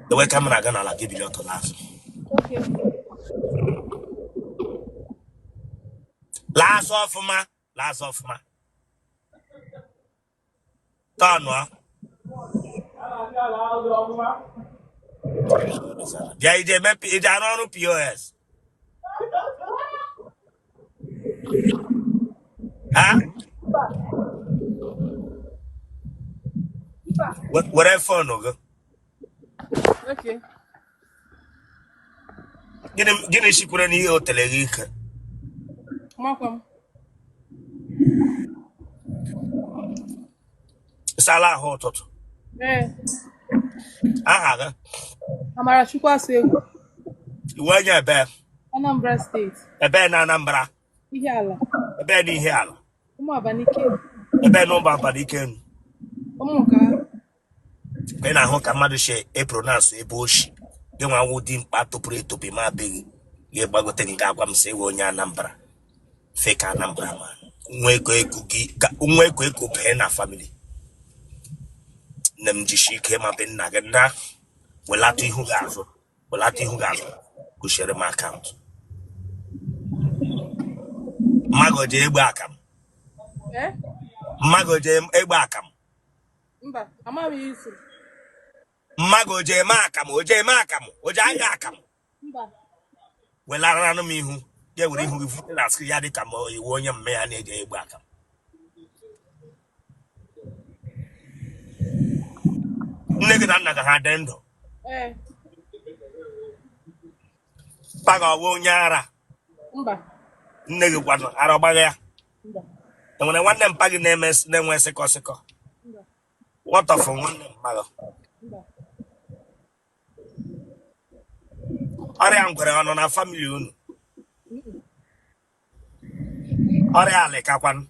Dewe camera gị n'ala, gị bili ọtọ n'azụ. Okay. Laa azụ ọfụma, laa azụ ọfụma. Tọnụọ. Bịa ije emepe ije arụ ọrụ POS. Ha? Were phone gị. Okay. Gịnị shikwere n'ihe otele gị ike? Makwa m. Sala ahụ ụtụtụ. Ee. Aha gị? Amarachukwu Asegwu. Ị wụ onye ebe? Anambra steeti. Ebe na Anambra? Ihiala. Ebe na Ihiala? Ụmụabanike. Ebe na Ụmụabanike? Ụmụka. Ị na-ahụ ka mmadụ si epronounce ebe o shi. Gị nwa wụ dimkpa topụrụ etopu ma abịghị gị gbagote nga agwa m sị ị wụ onye Anambra. Fake Anambra man. Nwa ego ego gị nwa ego ego bee na family. Nne m jishi ike ma be nna gị na welata ihu gị azụ, welata ihu gị azụ, gụchiere m account. Mma gị o ji egbe akamụ? Eh? Mma gị o ji egbe akamụ? Mba, amaghị m ihe ị sịrị. Mma gị o ji eme akamụ, o ji eme akamụ, o ji anya akamụ? Mba. Welaranụ m ihu gị, were ihu gị vute na screen ya dị ka ma ị wụ onye mme ya na-eji egbe akamụ. Nne gị na nna gị ha dị ndụ? Ee. Mpa gị ọ wụ onye ara? Mba. Nne gị kwanụ, ara ọ gbaghị ya? Mba. Enwere nwanne mpa gị na-eme na-enwe sịkọ sịkọ? Mba. What of nwanne mma gị? Mba. Ọrịa ngwere ọ nọ na family unu? Mm-mm. Ọrịa alịkakwanụ?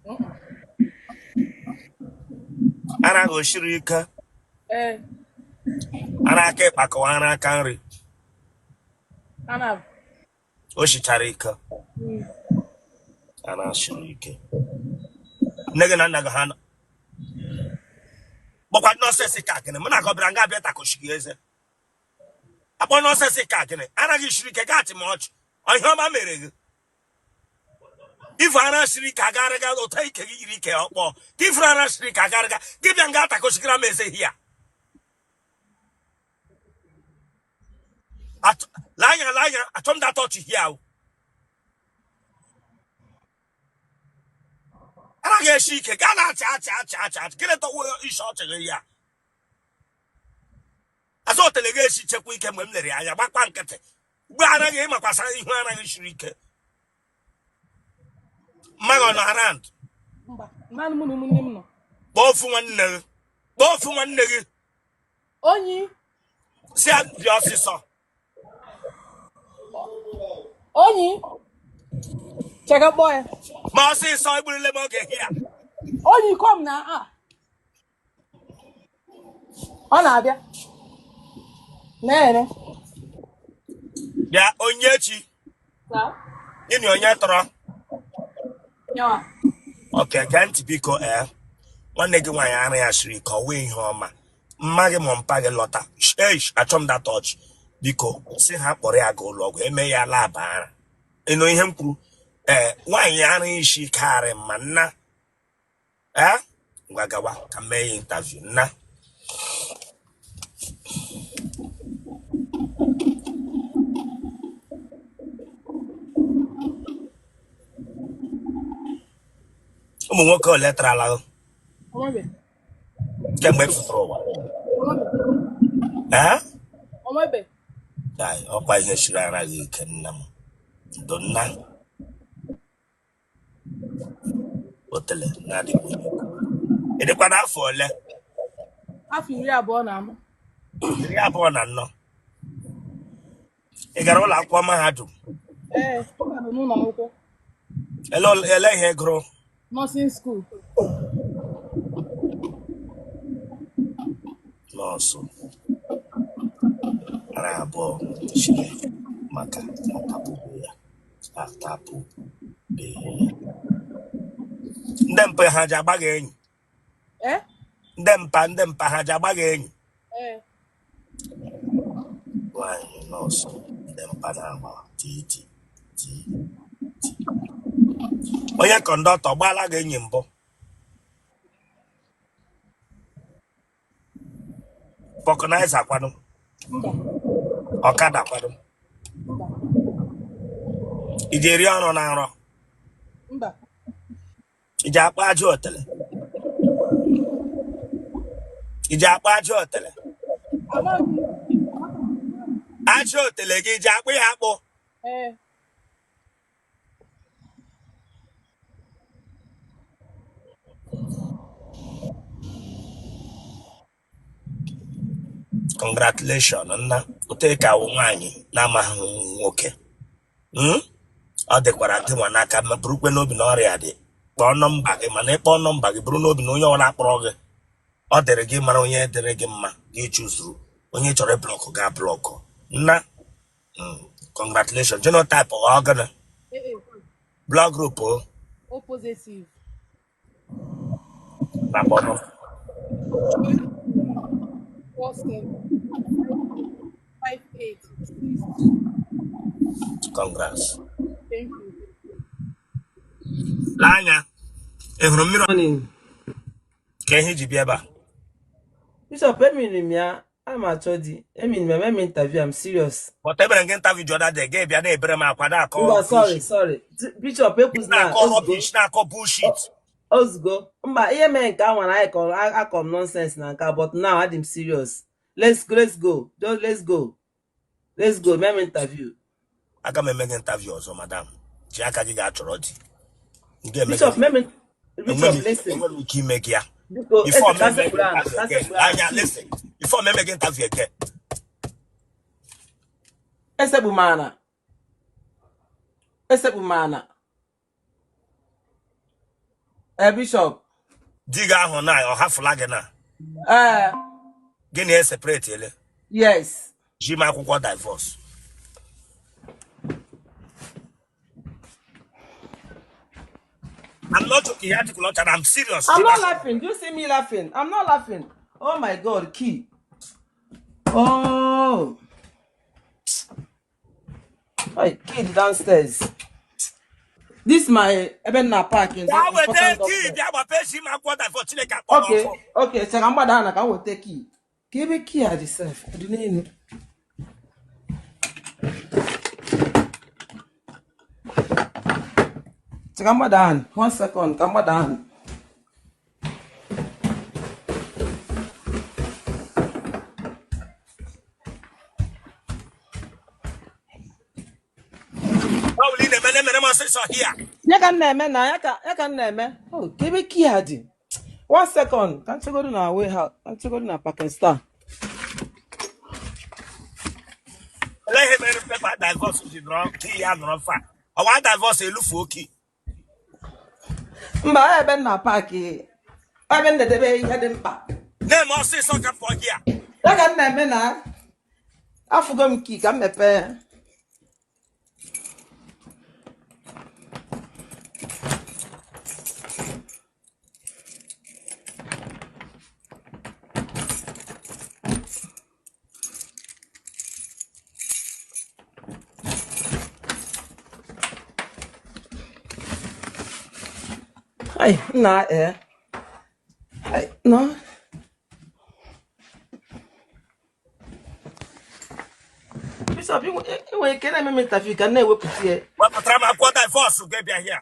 Mm-mm. Ara gị o shiri ike? Ee. Ara aka ịkpa ka ọ ara aka nri? Ana. O shichara ike? Ara shiri ike. Nne gị na nna gị ha nọ? Kpọkwa nonsense ka gịnị? Mụ na gị ọ bịara nga abịa takoshi gị eze akpọ nonsense ka gịnị? Ara gị shiri ike, gaachị m ọchị. Ọ ihe ọma mere gị ifu ara shiri ike agarịga ụta ike gị yiri ike ọkpọ ka ifuru ara shiri ike agarịga gị bịa nga atakoshigara m eze hia. Lee anya, lee anya, achọ m data ọchị hia o. Ara gị eshi ike gaa na-achị achị achị achị achị. Gịnị tọwa isi ọchị gị ya azụ otele gị esi chekwa ike mgbe m lere ya anya gbakwa nkịtị mgbe ara gị ịmakwasara ihu ara gị siri ike. Mma gị ọ nọ around? Mba, naanị mụ na ụmụnne m nọ. Kpọọ ofu nwanne gị, kpọọ ofu nwanne gị. Onyi. Sị ya bịa ọsịsọ. Onyi. Chega kpọọ ya. Ma ọsịsọ, egburule m oge hia. Onyi, come na ah. Ọ na-abịa. Na-ere. Bịa, Onyinyechi. Gịnị onye tọrọ? Nyawa. Okay, gee ntị biko. Ee, nwanne gị nwaanyị ara ya siri ike, ọ wee ihe ọma. Mma gị ma mpa gị lọta, eish, achọ m that touch. Biko sị ha kpọrọ ya gaa ụlọ ọgwụ eme ya lab ara. Ịnụ ihe m kwuru? Ee, nwaanyị ara isi ike arị mma nna. Ee, ngwa gawa ka m mee ya interview nna. Ụmụ nwoke ole tarala gị kemgbe ị pụtara ụwa? Ee? Onwebe. Ọkwa ihe siri ara gị ike nna m ndo nna otele na-adịkwa onye. Ị dịkwa n'afọ ole? Afọ 24. 24. Ị gara ụlọ akwụkwọ mahadum? Ee, ọ ka nọ n'ụlọ akwụkwọ. Ele ihe ị gụrụ? Nursing school. Nọọsụ. Ara abụọ shiri maka atapụbe ya, atapụbe ya. Ndị mpa ha ji agba gị enyi? Ee. Ndị mpa, ndị mpa ha ji agba gị enyi? Ee. Nwaanyị nọọsụ dị mkpa na-agba titi ti. Onye kọndọktọ gbaala gị enyi mbụ? Fọkụnaiza kwanụ? Mba. Ọkada kwanụ? Mba. Iji eri ọrụ na nrọ? Mba. Iji akpa aja otele? Iji akpa aja otele? Amaghị m. Aja otele gị, iji akpụ ya akpụ? Ee. Congratulation nna ote ka awụ nwaanyị na-amaghị nwoke. Ọ dịkwara gị nwa n'aka, ma burukwe n'obi na ọrịa dị. Kpọọ nọmba gị, mana ịkpọọ nọmba gị, buru n'obi na onye ọbụla kpọrọ gị, ọ dịrị gị mara onye dịrị gị mma, gị chụzuru onye chọrọ ịblọkụ ga blọkụ nna. Congratulation. Genotype ọ gịnị? Ee. Blood group o? O positive. Na kpọnụ. 47 58 62. Congrats. Thank you. Lee anya, ị hụrụ mmiri? Morning. Ka ihe ji bịa ebe a? Bishop, emiri m ya, ana m achọ di. Emiri m ya, mee m interview, I'm serious. But emere gị interview the other day, gị bịa na-ebere m akwa, na-akọ Mba, sorry, bullshit. Sorry. Bishop, ekwuzina. Na-akọ Ozugbo. rubbish, na-akọ bullshit. Ozugbo. Mba, ihe mere nke ahụ na anyị kọrọ akọ m nonsense na nke a, but now adị m serious. Let's go, let's go. Just let's go. Let's go, mee m interview. Aga m eme gị interview ọzọ, madam. Ji aka gị ga-achọrọ di. M ga-eme gị. Bishop, mee m enwe Bishop, m listen. enwe m ike ime gị ya. Biko, Before m ka eme gị sekpuru ana, interview ka again, sekpuru ana. anya, listen, before m eme gị interview again. Esekpu m ana. Esekpu m ana. Eh, Bishop. Di gị ahụ na ọ hafụla gị na? Eh, gị na separate ele? Yes. Ji m akwụkwọ divorce. I'm not joking here, and I'm serious. I'm Ji m not akwụkwọ. Laughing. Do you see me laughing? I'm not laughing. Oh my God, key. Oh, hey, key downstairs. This my ebe na park is Bịa weta important key. document. Bịa gbape, ji m akwụkwọ divorce. Chineke akpọ gị Okay, ọkụ. okay. So I'm down. I can take key. Give me key at yourself. The name. So I'm down. One second. Come down. Ọ bụla ị na-eme na-emere m ọsịsọ hia. Ya ka m na-eme na ya ka m na-eme. Oh, give me key at. One second. Can't you go to na warehouse? Can't you go to na Pakistan? Olee ihe mere paper divorce ji nọrọ key ya nọrọ fa ọwa divorce elufuo key? Mba, ebe m na park. Ebe m na-edebe ihe dị mkpa. Na-eme ọsịsọ ka pụọ hia. Ya ka m na-eme na afụgo m key ka m mepee ya. Ai, nna eh. Ai, no. Bishop, ị nwere ike na-eme m interview ka m na-ewepụta ya. Wepụtara m akwụkwọ divorce gị, bịa hia.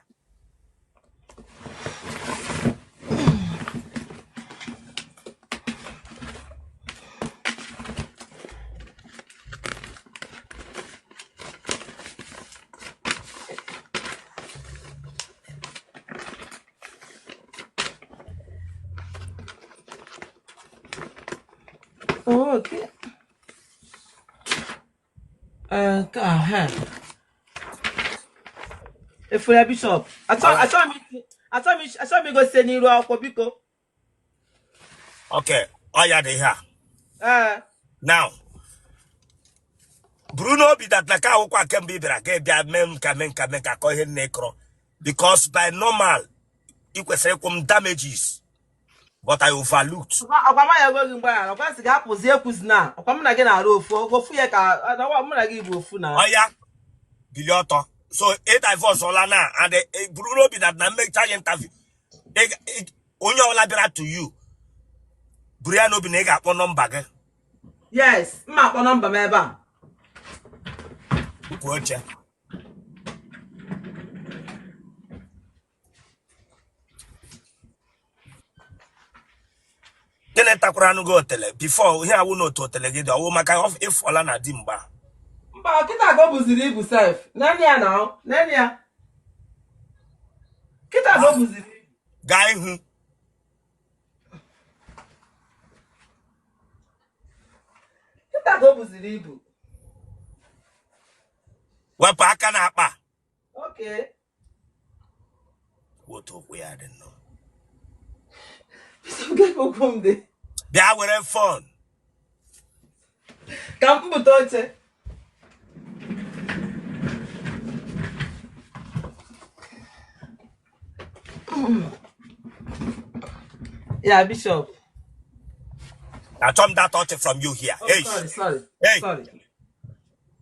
Oh, okay. Eh, nke a, ha. Efu ya, Bishop. Achọ Alright. Achọ m igosi ya n'iru akwụkwọ, biko. Okay, ọ ya dị ihe a. Ee. Now buru n'obi that na ka akwụkwọ a kemgbe ị bịara ka ị bịa mee m ka mee nka mee nka kọ ihe nne kọrọ, because by normal ị kwesịrị ịkwụ m damages. But I overlooked. Ọkwa m ya gị mgbaghara, ọkwa sị gị hapụzi ekwuzi na ọkwa mụ na gị na-arụ ofu ofu ya ka ọkwa mụ na gị bụ ofu na. Oya, bilie ọtọ. So ị divorce ọla na and buru n'obi na mmecha gị interview. Onye ọbụla bịara to you, buru ya n'obi na ị ga-akpọ nọmba gị. Yes, mma akpọ nọmba m ebe a. Kwuo oche. Gịnị takwara anụ gị otele before ihe awụ n'otu otele gị dị ọwụ maka ịfọla na di mgba? Mba, kịta ka o buziri ibu sef. Nene ya na nene ya. Kịta ka o buziri ibu. Gaa ihu. Kịta ka o buziri ibu. Wepụ aka n'akpa. Okay. Otu okwu ya dị nnọọ. Bishop, gee ka okwu m dị. Bịa were phone. Ka m bute oche. Yeah, Bishop. Achọ m that touch from you here. Oh, Hey, sorry, sorry, hey, sorry.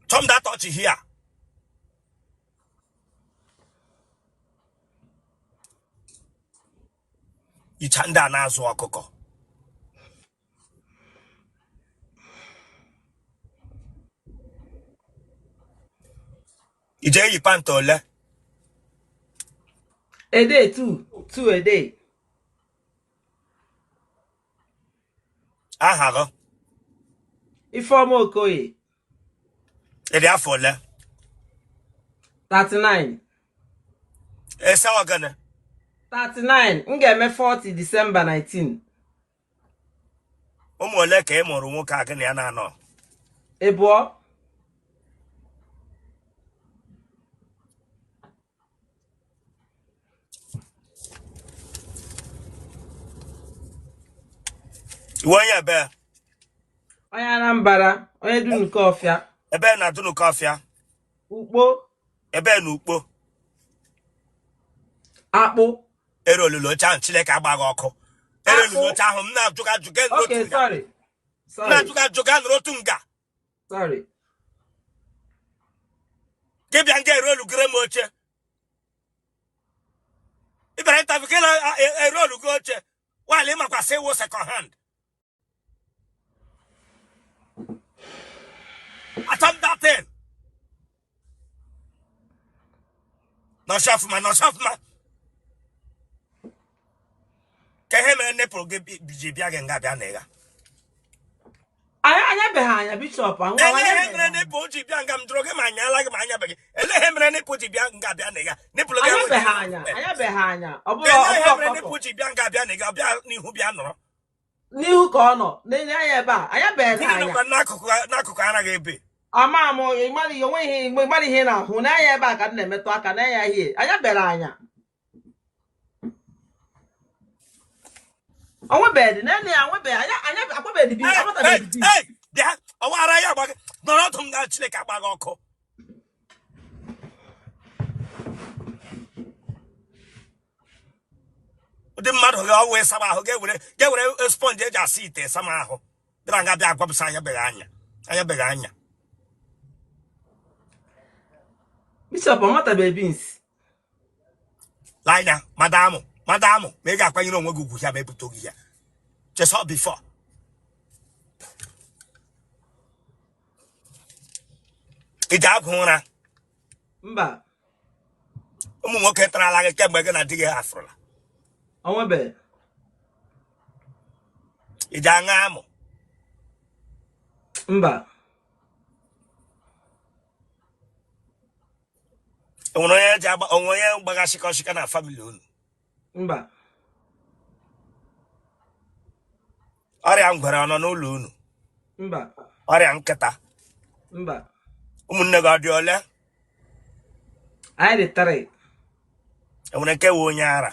chọm that touch here. Icha ndị a na-azụ ọkụkọ. Ije eyi pant ole? A day, two. Two a day. Aha gị? Ifeoma Okoye. Ịdị afọ ole? 39. Ese ọgịnị? 39. M ga-eme 40 December 19. Ụmụ ole ka ị mụrụ nwoke a gị na ya na-anọ? Ịbụọ. Iwe onye ebe? Onye Anambra, onye Dunukọfịa. Ebe na Dunukọfịa? Ukpo. Ebe na Ukpo? Akpụ. Ere olulu oche ahụ, Chineke agbaghị ọkụ. Ere olulu oche ahụ, m na-ajụ gị ajụ gị nụrụ otu Okay, nga. sorry. M Sorry. na-ajụ gị ajụ gị nụrụ otu nga. Sorry. Gị bịa nga ere olugere m oche. Ị bịara interview gị na-ere olugo oche. While ị makwa sị wụ second hand. Achọ m that thing. Nọchi ọfụma, nọchi ọfụma. Ka ihe mere nipple gị ji bịa gị nga bịa na ịgha. Anya anyabeghị anya, Bishop. Anwụ Ele ihe anyabeghị mere anya. nipple ji bịa nga, m jụrụ gị ma anyala gị ma anyabeghị. Ele ihe mere nipple ji bịa nga bịa na ịgha. Nipple gị enweghị Anyabeghị anya. Anyabeghị anya. Ọ bụrụ Ele ọ ihe bụrụ mere ọkọtọ. nipple ji bịa nga bịa na ịgha, bịa n'ihu bịa nọrọ. N'ihu ka ọ nọ. N'enye anya ebe a. Anyabeghị Gịnị anya. nọkwa n'akụkụ ara gị ebe? Ama m ịmara ihe onwe ihe ịmara ihe ị na-ahụ n'anya ebe a ka m na-emetụ aka n'anya ihe. Anya bere anya. Onwebeghị n'elu ya, onwebeghị anya anya akwabeghị bi Hey, hey, amatabeghị bi. hey, bịa, ọwa ara ya agba gị. Nọrọ ọdụ m na Chineke agba gị ọkụ. Ụdị mmadụ gị ọwụ ịsaba ahụ ga-ewere sponge eji asa ite sama ahụ. Bịara nga bịa agwapụsa anyabeghị anya. Anyabeghị anya. Bishop, ọmatabeghị beans. Lee anya, madamụ, madamụ, ma ị ga-akwanyere onwe gị ugwu ya ma ebute gị ya. Chesọ before. Ị ji agụ ụra? Mba. Ụmụ nwoke tarala gị kemgbe gị na di gị hafụrụla? Onwebeghị. Ị ji aṅa amụ? Mba. Enwere onye ji agba onwe onye gbaga shịkọ shịka na family unu? Mba. Ọrịa ngwere ọ nọ n'ụlọ unu? Mba. Ọrịa nkịta? Mba. Ụmụnne gị ọ dị ole? Anyị dị three. Enwere nke wụ onye ara?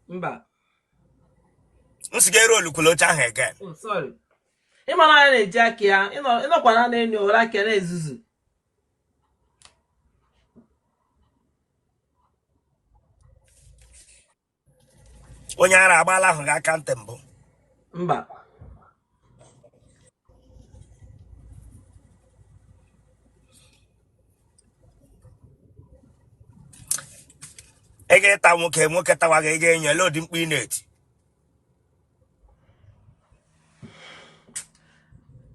Mba. M sị gị eru olukwula oche ahụ again. Oh, sorry. Ịma na anyị na-eji aka ya ịnọkwa na n'elu were aka ya na-ezuzu. Onye ara agbaala ahụ gị aka ntị mbụ? Mba. Ị ga-ịta nwoke, nwoke tawa gị, ị ga-enye ele ụdị mkpu ị na-eti?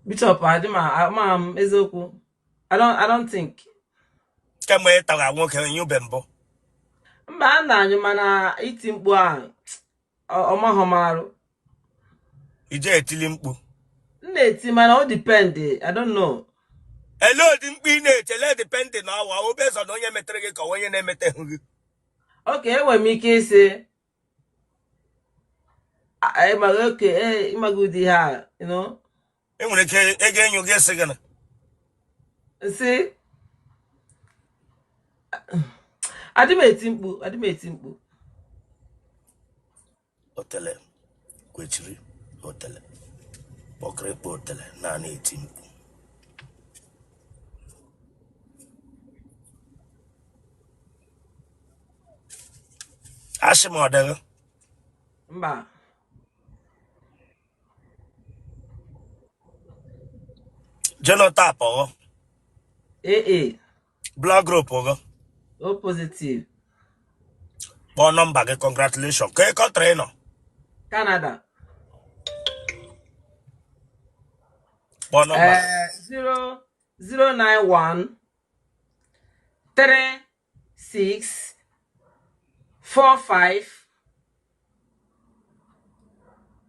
Bishop, adị m ama m eziokwu. I don't think. Kemgbe ị tawa nwoke, nyube mbụ? Mba, a na-anyụ, mana iti mkpu a ọ maghọ m arụ. Ije etili mkpu? M na-eti, mana ọ depend. I don't know. Ele ụdị mkpu ị na-eti? Ele depend na ọwa obezọ na onye metere gị ka onye na-emeteghị gị. Okay, enwere m ike ịsị ịmaga oke ịmaga ụdị ihe a. E nwere ike ị ga-enyo gị sị gị na Nsị adị m eti mkpu, adị m eti mkpu. Otele kwechiri, otele kpọkịrịkpọ, otele naanị eti mkpu. Asị m, ọ dịghị? Mba. Genotype ọghọ? AA. Blood group ọghọ? O positive. Kpọọ nọmba gị. Congratulation. Ka ị country ị nọ? Canada. Kpọọ nọmba gị. 0091 36 45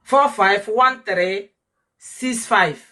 45 13 65.